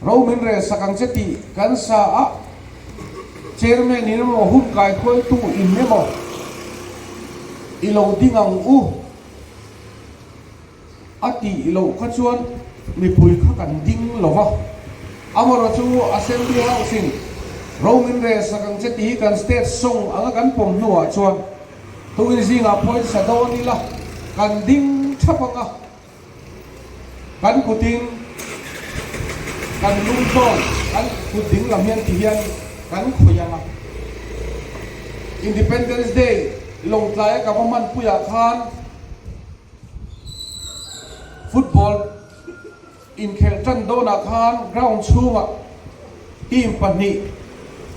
Ro min rel sak ang che tih kan sa a, Chairman in emaw hun kaikhuaitu in emaw i lo ding ang u a tih loh kha chuan mipui kha kan ding lo va. Amaherawhchu Assembly House in ro min rel sak ang che tih hi kan state song anga kan pawm hnuah chuan tukin zingah pawhin sa dawn ila kan ding thap ang a. Kan kutin kan lungthawn kan kut ding lam hian ti hian kan khawih ang a. Independence Day Lawngtlaia ka va hmanpuiah khan football inkhelh tan dawnah khan ground chhungah team pahnih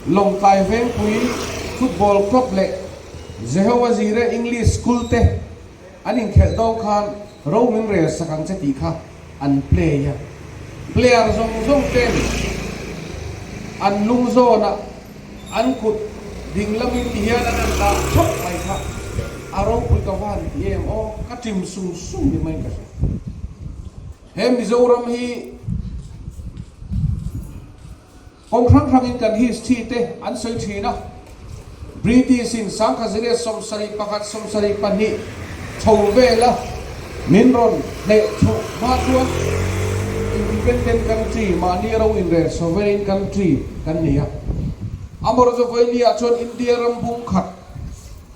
Lawngtlai Vengpui Football Club leh Jehovah Jireh English School te An inkhelh dawn khan ro min rel sak ang che tih kha an play a, player zawng zawng ten an lung zawnah an kut ding lamin ti hian an han dah thap mai kha a ropui ka va han ti em aw, ka ṭim sung sung ni maiin ka hria. He Mizoram hi. Kawng hrang hrangin kan history te an sawi thin a, British in Sangkhaziria 71 72 chho vela min rawn hneh chhoh hma chuan independent country, mahni ro inrel sovereign country kan ni a. Amaherawhchu vawinia chuan India ram bung khat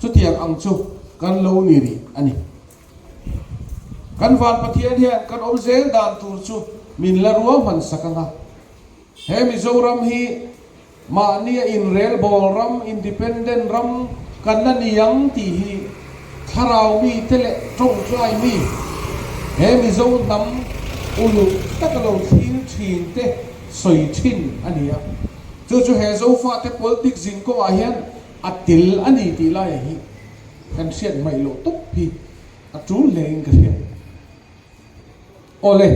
chutiang ang chu kan lo ni rih a ni. Kan Van Pathian hian kan awm zel dan tur chu min la ruahman sak ang a. He Mizoram hi mahnia inrelbawl ram, independent ram kan la ni ang tih hi thlarau mite leh tawngtai mi, he Mizo hnam uluk taka lo thlir thin te sawi thin a ni a. Chu chu he Zofate politics zin kawngah hian a tel a ni tih laiah hi kan hriat hmaih loh tawp hi a tul hlein ka hria. Awle.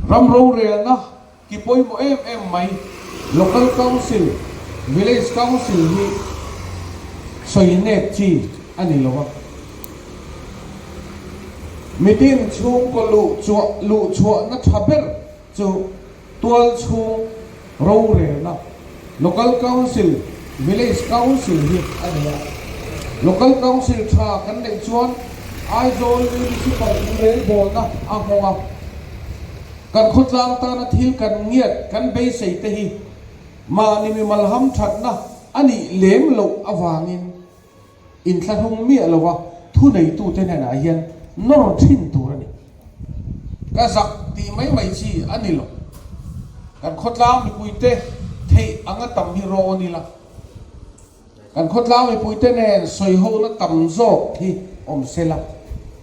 Ram rorelna ki pawimawh em em mai Local Council, Village Council hi sawi nek chi a ni lo a. Mitin chhungkaw luh chhuah luh chhuahna tha ber chu tual chhung rorelna, Local Council, Village Council hi a ni a. Local Council tha kan neih chuan Aizawl Municipal inrelbawlna a nghawng a, kan khawtlang tana thil kan ngiat kan beisei te hi mahni mimal hamthatna a nih lem loh avangin Inthlahrung miah lova thuneitute hnenah hian nawr thin tur a ni. Ka zak tih mai mai chi a ni lo. Kan khawtlang mipuite theih anga tam hi rawn ila, kan khawtlang mipuite nen sawihona tam zawk hi awm sela.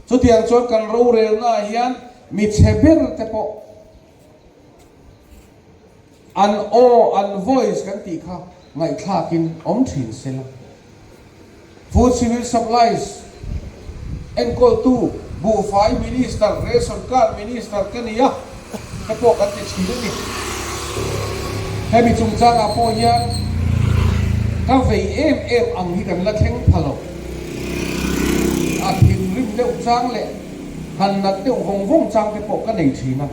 Chutiang chuan kan rorelnaah hian mi chhe ber te pawh An aw, an voice kan tih kha ngaihthlakin awm thin sela. Food Civil Supplies enkawltu buhfai Minister, Ration Card Minister ka ni a, te pawh kan ti thin a ni. Hemi chungchangah pawh hian ka vei em em ang hi kan la thleng pha lo. A thinrim deuh chang leh han nat deuh vawng vawng chang te pawh ka nei thin a.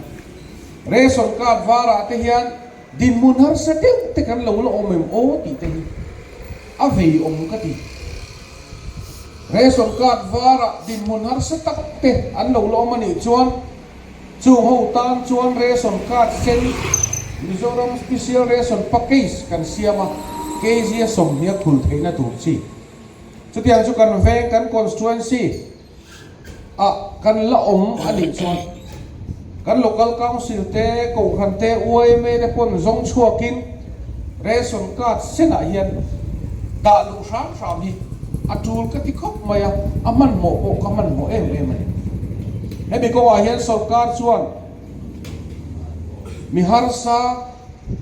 Ration card varah te hian dinhmun harsa deuh te kan lo la awm em aw tih te hi a vei awm ka ti. Ration card varah dinhmun harsa tak te an lo la awm a nih chuan chung ho tan chuan ration card sen Mizoram Special Ration Package kan siam a, kg a 20 a khul theihna tur chi. Chutiang chu kan veng kan constituency ah kan la awm a nih chuan kan local council te, kohhran te, yma te pawn zawng chhuakin ration card senah hian dah luh hram hram hi a tul ka ti khawp mai a, a hmanhmawh pawh ka hmanhmawh em em a ni. Hemi kawngah hian sorkar chuan mi harsa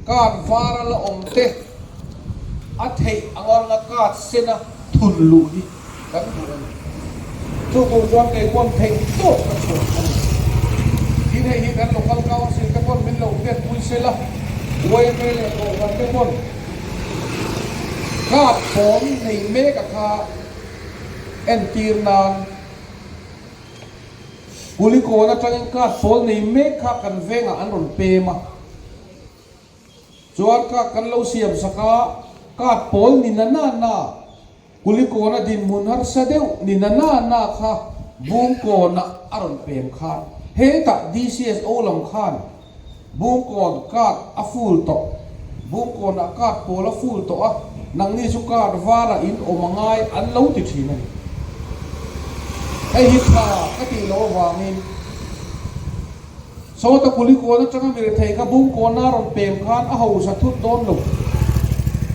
card var a la awm te a theih anga card sena thun luh hi Kan duh a ni. Chu tur chuan kei pawn theih tawk ka chhuah a ni. Tin hei hi kan Local Council te pawn min lo hriatpui sela, yma leh Kohhran te pawn card pawn nei mek a kha entir nan. Kulikawn atangin card pawl nei mek kha kan vengah an rawn pem a. Chuan card kan lo siam sak a, card pawl ni na na na, Kulikawna dinhmun harsa deuh ni na na na kha Bungkawnah a rawn pem khan hetah DCSO lam khan Bungkawn card a full tawh, Bungkawnah card pawl a full tawh a, nangni chu card varah in awm a ngai an lo ti thin a ni. Hei hi tha ka tih loh avangin Sawta Kulikawn atanga mi rethei kha Bungkawna a rawn pem khan a hausa thut dawn lo.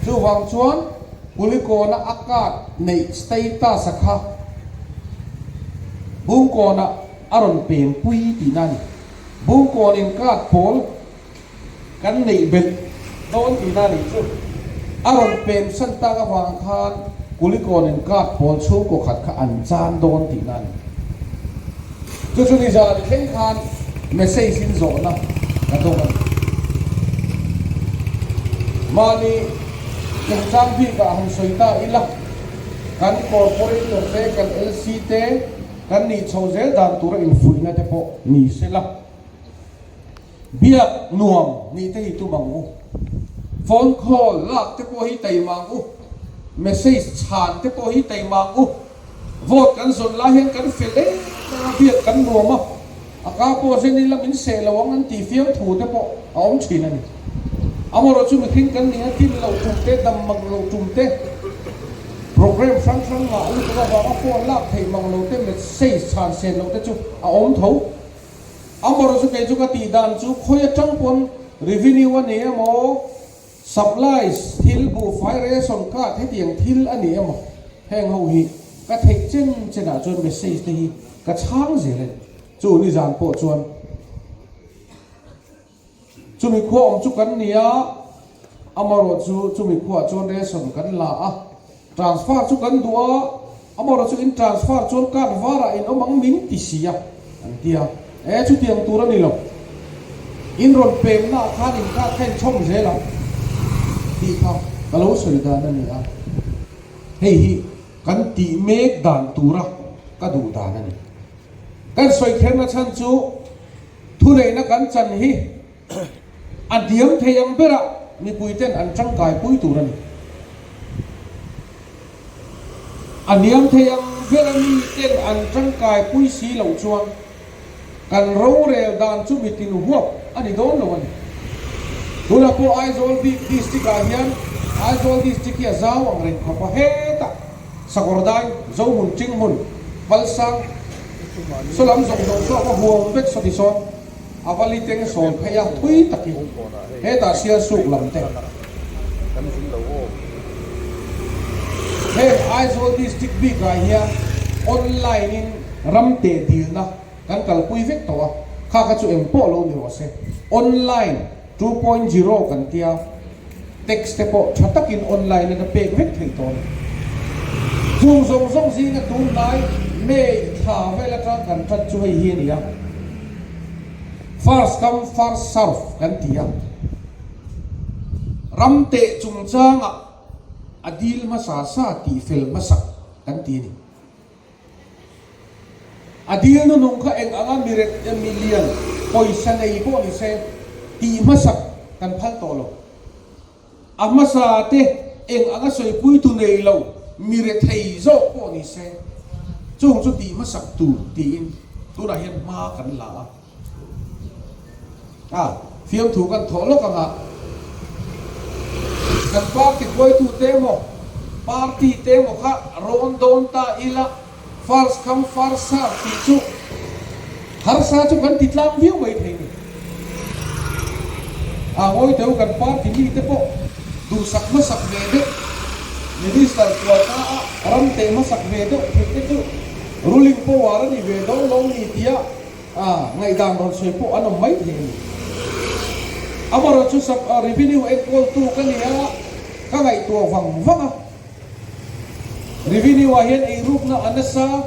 Chuvang chuan Kulikawna a card neih status a kha Bungkawnah a rawn pem pui tihna a ni. Bungkawn in card pawl kan neih belh dawn tihna a nih chu. A rawn pem san tak avang khan Kulikawn in card pawl chhungkaw khat kha an chan dawn tihna a ni. Chu chu nizan thleng khan message in zawhna ka dawng a ni. Mahni chungchang bikah han sawi ta ila, kan corporator te, kan LC te, kan nih chho zel dan tura infuihna te pawh ni se la. Biak nuam nih te hi tum ang u. Phone call lak te pawh hi taima ang u. Message chhan te pawh hi taima ang u. Vote kan zawn lai hian kan fel em em a, biak kan nuam a, a ka pawh zen ila min seh lo ang an tih fiam thu te pawh a awm thin a ni. Amaherawhchu mihring kan nih a tlin loh tum te, dam mang loh tum te, program hrang hrang ngah lutuk avanga phone lak theih mang lo te, message chhan sen loh te chu a awm tho. Amaherawhchu kei chu ka tih dan chu khawi atang pawn revenue a ni emaw, Supplies, thil buhfai ration card hetiang thil a ni emaw? Heng ho hi ka theih chen chenah chuan message te hi ka chhang zel a ni. Chu nizan pawh chuan chumi khua awm chu kan ni a, amaherawh chu chumi khuaah chuan ration kan la a, Transfer chu kan duh a, amaherawh chu in transfer chuan card varah in awm ang min ti si a, an ti a. E, chutiang tur a ni lo. In rawn pemna ah khan in card kha in chhawm zel ang tih kha ka lo sawi dan a ni a. Hei hi kan tih mek dan tura ka duh dan a ni. Kan sawi kherna chhan chu thuneihna kan chan hi A diam thei ang berah mipuiten an tangkai pui tur a ni. A diam thei ang bera miten an tangkai pui si loh chuan kan rorel dan chu mitin huap a ni dawn lo a ni. Tunah pawh Aizawl bik district ah hian Aizawl district hi a zau ang reng khawp a, hetah Sakawrdai, Zohmun, Tinghmun, Palsang, Sawlam zawng zawng chu a va huam vek sawti sawn. A va liteng sawn phei a, thui takin hetah Sialsuk lam te. Heng Aizawl District bikah hian online in ram teh dilna kan kalpui vek tawh a, kha kha chu eng pawh lo ni rawh se. Online 2.0 kan tia. Tax te pawh tha takin online in a pek vek theih tawh a ni. Chung zawng zawng zinga tunlai May thla vel atang kan tan chu hei hi a ni a, First come first serve kan ti a, ram teh chungchangah a dil hmasa sa tih fel hmasak kan ti a ni. A dil nunung kha eng anga mi ret mi lian pawisa nei pawh ni se tih hmasak kan phal tawh lo. A hmasa te eng anga sawipui tu nei lo mi rethei zawk pawh ni se chung chu tih hmasak tur tiin tunah hian hma kan la a. A, fiamthu kan thawh lawk ang a, kan party hruaitute emaw, party te emaw kha rawn dawn ta ila, first come first serve tih chu harsa chu kan ti tlang viau mai thei ni. A, ngawi deuh kan party mite pawh duhsak hmasak ve deuh, minister quota a ram teh hmasak ve deuh thei te chu ruling power a ni ve dawn lo ni tia, A ngaihdan rawn sawi pawh an awm mai thei a ni. Amaherawhchu sub revenue enkawltu ka ni a, ka ngaihtuah vang vang a. Revenue ah hian eirukna a nasa,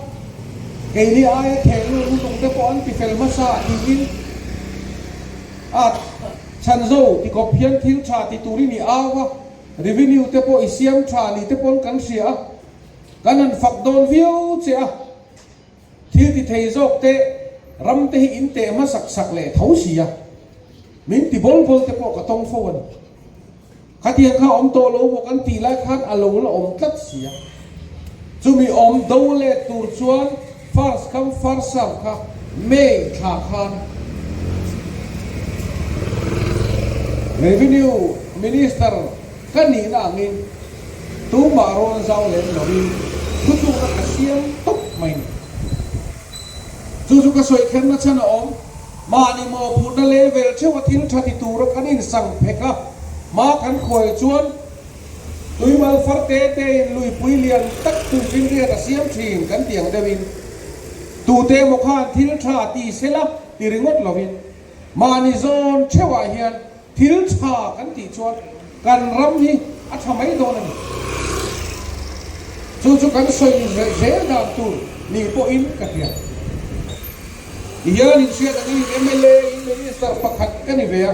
keini aia thehlut lutuk te pawh an ti fel hmasa tiin a chhanzo tikawp hian thil tha ti turin i au a, revenue te pawh i siam tha ni te pawn kan hria a, kan han fak dawn viau che a. Thil ti thei zawk te. ram te hi in teh hmasak sak leh tho si a, min ti bawl bawl te pawh ka tawng fo a ni. Khatiang kha awm tawh lo maw kan tih lai khan a lo la awm tlat si a. Chumi awm do let tur chuan first come first serve kha May thla khan Revenue Minister ka nihna angin tumah rawn zau lem loin thutlukna ka siam tawp mai ni. Chu chu ka sawi kherna chhan a awm. Mahni mawhphurhna level theuha thil tha ti tura kan insang phek a, hma kan khuai chuan tuimal far te tein luipui lian tak tuifinriat a siam thin kan tih ang deuhin tute emaw khan thil tha ti sela ti ringawt lovin mahni zawn theuhah hian Thil tha kan tih chuan kan ram hi a tha mai dawn a ni. Chu chu kan sawi zel dan tur ni pawhin ka hria. Tihian inhriat angin mla in Minister pakhat ka ni ve a,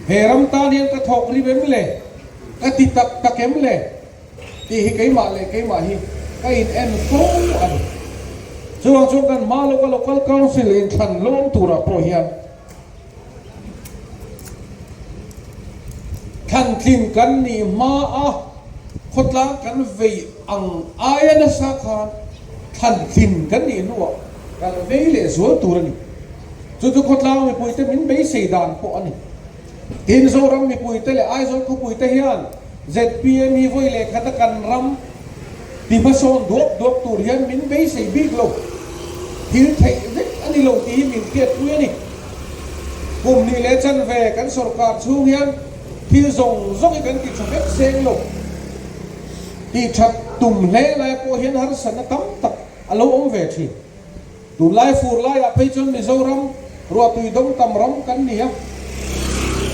he ram tan hian ka thawk rim em le, ka ti tak tak em le? Tih hi keimah leh keimah hi ka in en fo a ni. Chuvang chuan kan hma lawka Local Council inthlan lawm turah pawh hian Thlantlin kan nih hma a khawtlang kan vei ang aia nasa khan thlantlin kan nih hnuah kan vei leh zual tur a ni. Chu chu khawtlang mipuite min beisei dan pawh a ni. Tin, Zoram mipuite leh Aizawl khawpuite hian zpm hi vawi leh khata kan ram ti hmasawn duak duak tur hian min beisei bik lo. Thil theih vek a ni lo tih hi min hriatpui a ni. Kum hnih leh chanve kan sorkar chhung hian thil zawng zawng hi kan ti tha vek seng lo. Tih that tum hle lai pawh hian harsatna tam tak a lo awm ve thin. Tunlai fur laiah phei chuan Mizoram ruahtui dawng tam ram kan ni a,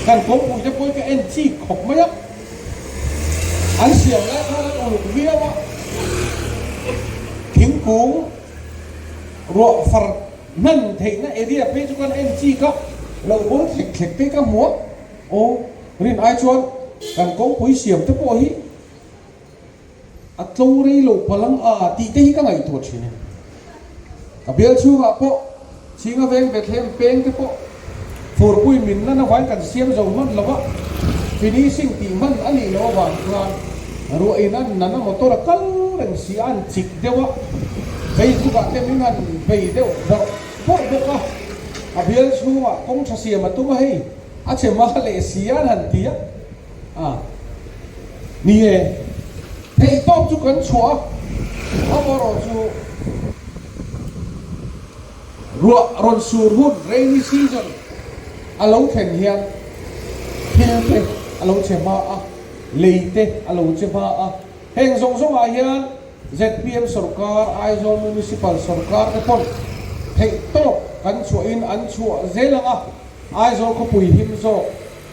kan kawngpui te pawh hi ka en chik khawp mai a, an siam lai khan an uluk viau a, thingkung ruah far hman theihna area phei chu kan en chik a, lo bawr thlek thlek te ka hmu a, aw rin ai chuan kan kawngpui siam te pawh hi A tlo rei lo palang a tih te hi ka ngaihtuah thin a ni. Ka bial chhungah pawh Chhinga veng Bethlehem peng te pawh furpui min lan avangin kan siam zo hman lo a, finishing tih hman a nih loh avang khan ruah in an nana motor a kal reng si a, an chik deuh a, Facebook ah te min han bei deuh bawrh bawrh bawk a, a bial chhungah kawng tha siam a tum a hei a che ma leh si a an han ti a. A ni e, theihtawp chu kan chhuah a, amaherawhchu ruah rawn sur hun, rainy season, a lo thlen hian thil te a lo che hma a, lei te a lo che hma a, heng zawng zawngah hian zpm sawrkar, Aizawl Municipal sawrkar te pawn theihtawp kan chhuahin an chhuah zel ang a, Aizawl khawpui him zawk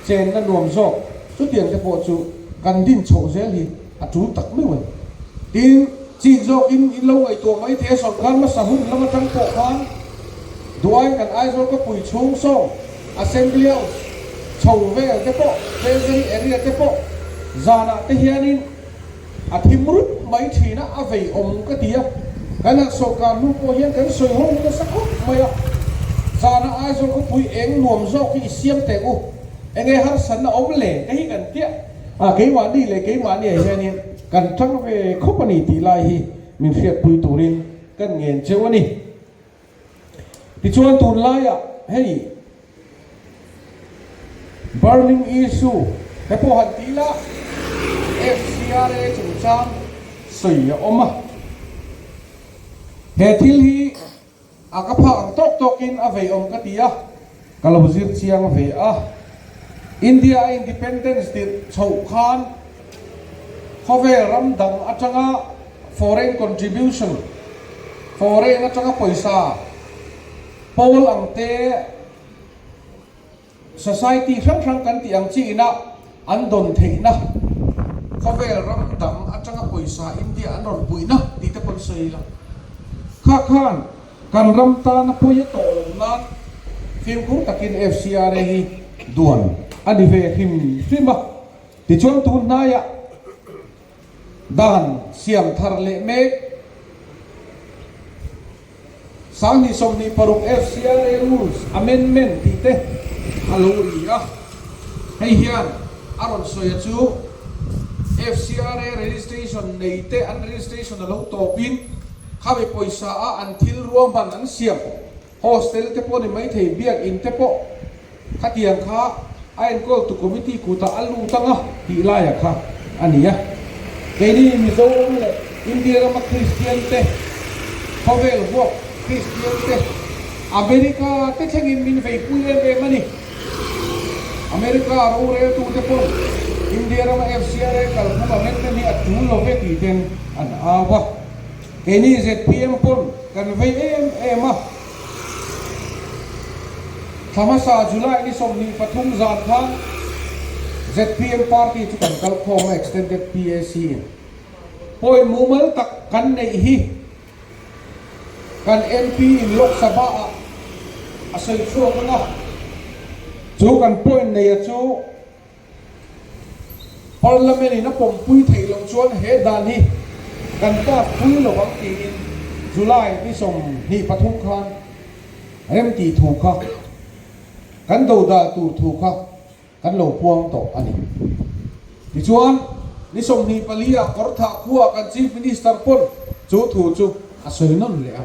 Chenna nuam zawk chutiang te pawh chu kan din chhoh zel hi a tul tak meuh a ni. Tin, chik zawkin in lo ngaihtuah mai thei a, sawrkar hmasa hun lam atang pawh khan duain kan Aizawl khawpui chhung sawm Assembly House chho vel te pawh, Treasury area te pawh zanah te hianin A thim rup mai thin a, a vei awm ka ti a. Kan han sawrkar hnu pawh hian kan sawi ho nasa khawp mai a. Zana Aizawl khawpui eng nuam zawk hi i siam teh u, enge harsatna awm le te hi kan tia a, keimahni leh keimahniah hianin kan tang ve khawp a ni tih lai hi min hriatpui turin kan ngen cheu a ni. Tichuan tunlaiah hei burning issue te pawh han ti ila FCRA chungchang sawi a awm a. He thil hi a ka phak ang tawk tawkin a vei awm ka ti a, ka lo zir chiang ve a. India a independence tirh chhoh khan Khawvel ram dang atanga foreign contribution, foreign atanga pawisa, pawl ang te, society hrang hrang kan tih ang chi ina an dawn theihna, khawvel ram dang atanga pawisa India an rawn puihna tih te pawn sawi ila. Kha khan kan ram tana pawi a tawh loh nan fimkhur takin FCRA hi duan a ni ve hrim hrim a. Tichuan tun hnaiah dan siam thar leh mek. 2026 FCRA Rules Amendment tih te a lo ri a. Hei hian a rawn sawi a chu FCRA registration nei te an registration a lo tawpin khami pawisa a an thil ruahman an siam Hostel te pawh ni maithei biakinn te pawh khatiang kha a enkawltu committee kutah a lut anga tih laia kha a ni a. Keini Mizoram leh India rama Kristian te, khawvel huap Kristian te, America te thlengin min veipui em em a ni. America roreltu te pawn India rama FCRA kalphung amendment hi a tul lo ve tih ten an au a. Keini zpm pawn kan vei em em a, thla hmasa July ni 23 zan khan zpm party chu kan kal khawm a Extended PAC in point mumal tak kan neih hi kan MP in Lok Sabha ah a sawi chhuak ang a, chu kan point neia chu Parliament in a pawmpui theih loh chuan he dan hi kan pass pui lo ang tiin July ni 23 khan remtih thu kha kan dodal tur thu kha kan lo puang tawh a ni. Tichuan, ni 24 ah Kawrthah khua kan Chief Minister pawn chu thu chu a sawi nawn leh a.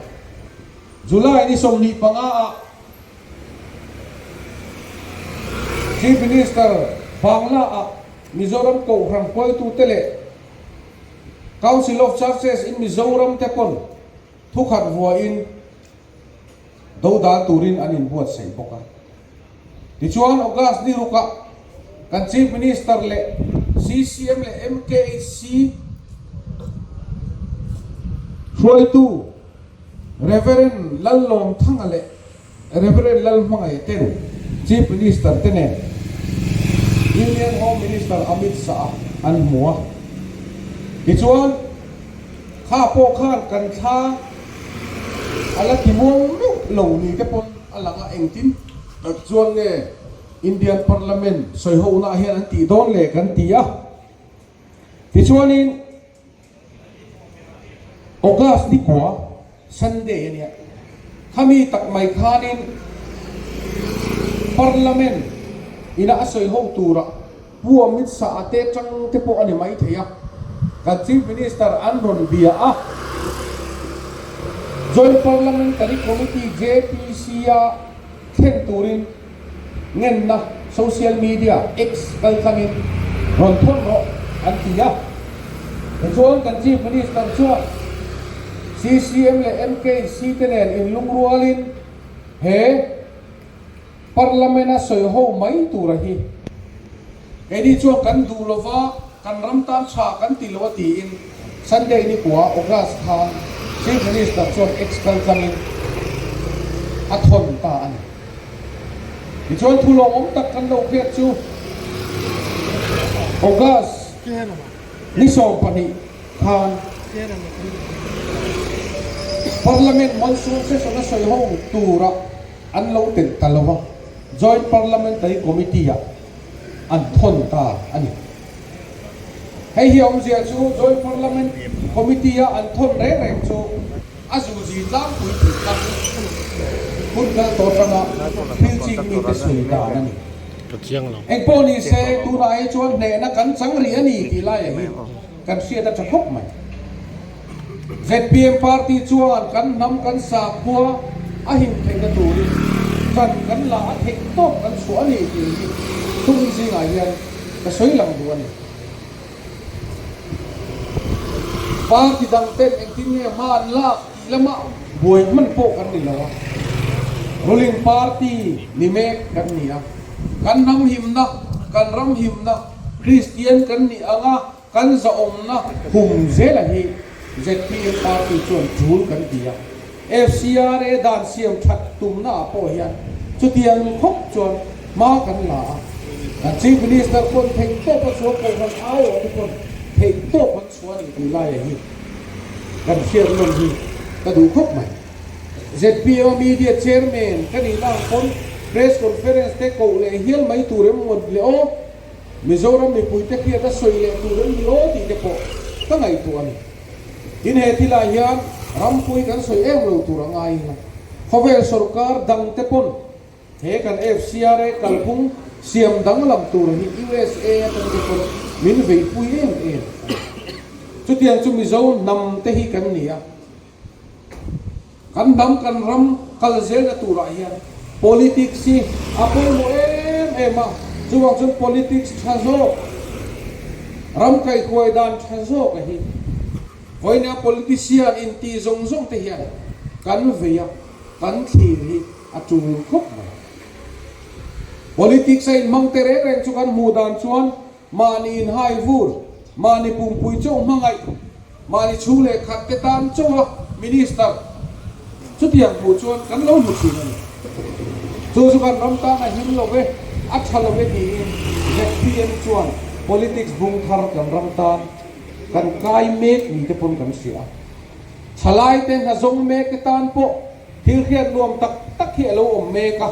July ni 25 ah Chief Minister Bangla ah Mizoram Kohhran hruaitute leh Council of Churches in Mizoram te pawn thukhat vuahin dodal turin an inbuatsaih bawk a. Tichuan August ni rukah kan Chief Minister leh CCM leh MKHC hruaitu Rev. Lallawmthanga leh Rev. Lalhmangaih ten Chief Minister te nen Union Home Minister Amit Shah an hmu a. Tichuan, kha pawh khan kan thla a la ti muang meuh lo ni te pawn a lang a, engtin tak chuan nge Indian Parliament sawihonaah hian an tih dawn le kan ti a. Tichuanin. August ni kua, Sunday a nia. Khami tak mai khanin Parliament ina a sawi ho tura Pu Amit Shah a te tang te pawh a ni mai thei a. Kan Chief Minister an rawn bia a. Joint Parliamentary Committee, JPC, a thlen turin ngenna social media X kaltlangin rawn thawn rawh an ti a. Tichuan kan Chief Minister chuan CCM leh MKC te nen inlungrualin he Parliament a sawi ho mai tura hi keini chuan kan duh lova kan ram tan tha kan ti lo a tiin Sunday ni kua August khan Chief Minister chuan X kaltlangin a thawn ta a ni. Tichuan thu lawmawm tak kan lo hriat chu August ni 12 khan Parliament Monsoon Session a sawi ho tura an lo telh ta lo va, Joint Parliamentary Committee ah an thawn ta a ni. Hei hi awmzia chu Joint Parliament Committee a an thawn reng reng chu a zuzi tlangpui tih tak hun kal tawh atanga thil chik mite sawi dan a ni. Engpawh ni se tunah hi chuan hnehna kan chang rih a ni tih laiah hi kan hriat a tha khawp mai. Zpm party chuan kan hnam kan sakhua a him theihna turin ṭan kan la a theih tawk kan chhuah a ni tih hi thupui zingah hian ka sawi lang duh a ni. Party dang ten engtin nge hma an lak tih lamah buai hman pawh kan ni lo a, ruling party ni mek kan ni a, kan hnam himna, kan ram himna, Kristian kan nih anga kan zahawmna hum zela hi zpm party chuan tul kan ti a, FCRA dan siam that tumna ah pawh hian chutiang khawp chuan hma kan la a, kan Chief Minister pawn theih tawp a chhuah kohhran aiawh te pawn theih tawp an chhuah a ni tih laia hi kan hriat nawn hi ka duh khawp mai. Zpm a media chairman ka nih na ang pawn press conference te koh leh hial mai tur em ngawt le aw. Mizoram mipuite hriat a sawi leh tur em ni aw tih te pawh ka ngaihtuah a ni. Tin he thilah hian rampui kan sawi em lo tur a ngai ila. Khawvel sawrkar dangte pawn he kan FCRA kalphung siam danglam tur hi USA atangte pawn min veipui em em a ni. Chutiang chu Mizo hnam te hi kan ni a. Kan hnam kan ram kal zelna turah hian politics hi a pawimawh em em a, chuvang chuan politics tha zawk, ram kaihhuai dan tha zawk a hi vawiina politician inti zawng zawng te hian kan vei a, kan thlir hi a tul khawp mai. Politics a inhmang te reng reng chu kan hmuh dan chuan Mahni inhai vur, mahni pumpui chauh hmangaih, mahni chhung leh khat te tan chauha Minister chutiang hmuh chuan kan lo hmu thin a ni. Chu chu kan ram tan a him lo ve, a tha lo ve tiin ZPM chuan politics bung thar kan ram tan kan kai mek ni te pawn kan hria a. Thalai te hna zawng mek te tan pawh Thil hriat nuam tak tak hi a lo awm mek a,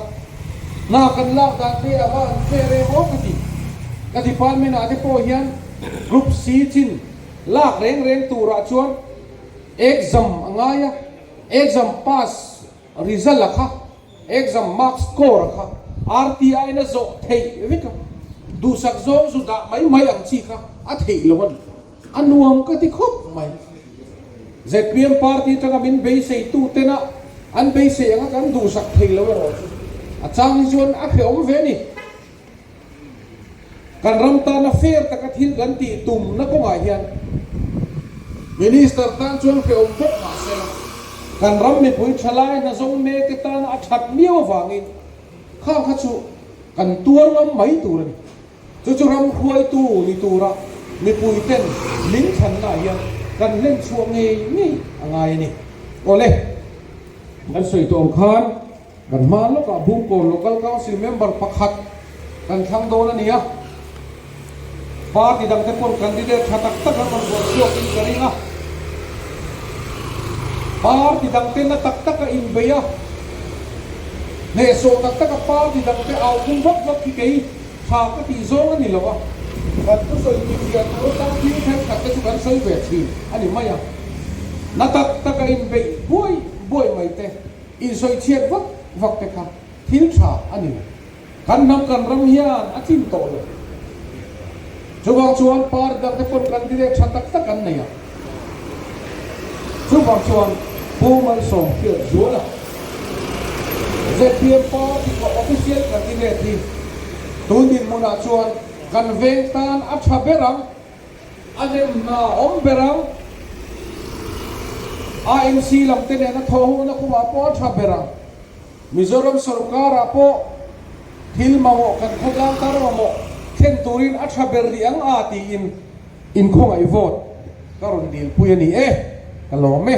hna kan lak dan te a va an fair em aw ka ti. Ka department ah te pawh hian Group C chin lak reng reng turah chuan exam a ngai a, exam pass result a kha, exam mark score a kha RTI na zawh theih vek a, duhsak zawng zu dah mai mai ang chi kha a theih lo a ni. A nuam ka ti khawp mai. Zpm party atanga min beisei tu tena an beisei anga kan duhsak thei lo erawh chu a chang hi chuan a hrehawm ve a ni. Kan ram tana fair taka thil kan tih tumna kawngah hian Minister tan chuan hrehawm bawk mahsela kan ram mipui thalai hna zawng mekte tana a that miau avangin kha kha chu kan tuar ngam mai tur a ni. Chu chu ram hruaitu ni tura mipuiten min thlannaah hian kan hlen chhuah ngei ngei a ngai a ni. Awle, kan sawi tawh ang khan kan hma lawkah Bungkawn Local Council member pakhat kan thlang dawn a ni a. Party dangte pawn candidate tha tak tak an rawn buat chhuakin ka ring a. Party dangte na tak taka inbei a, hnehsawh tak taka party dangte au phung vak vak hi kei Tha ka tih zawng a ni lo a, kan thusawi tih fiah tur atan thil thenkhat te chu kan sawi ve thin a ni mai a. Na tak taka inbeih buai buai mai te, insawi chhiat vak vak te kha thil tha a ni lo. Kan hnam kan ram hian a tlin tawh lo. Chuvang chuan party dang te pawn candidate tha tak tak an nei a. Chuvang chuan Pu Malsawm hriat zual a, zpm party kawh official candidate hi tun dinhmunah chuan kan veng tan a tha ber ang, a nem hna awm ber ang, AMC lam te nena thawh huna khumah pawh a tha ber ang, Mizoram sorkarah pawh thil mamawh kan khawtlang tar mamawh thlen turin a tha ber rih ang a tiin Inkhawngaih vote ka rawn dilpui a ni e, ka lawm e.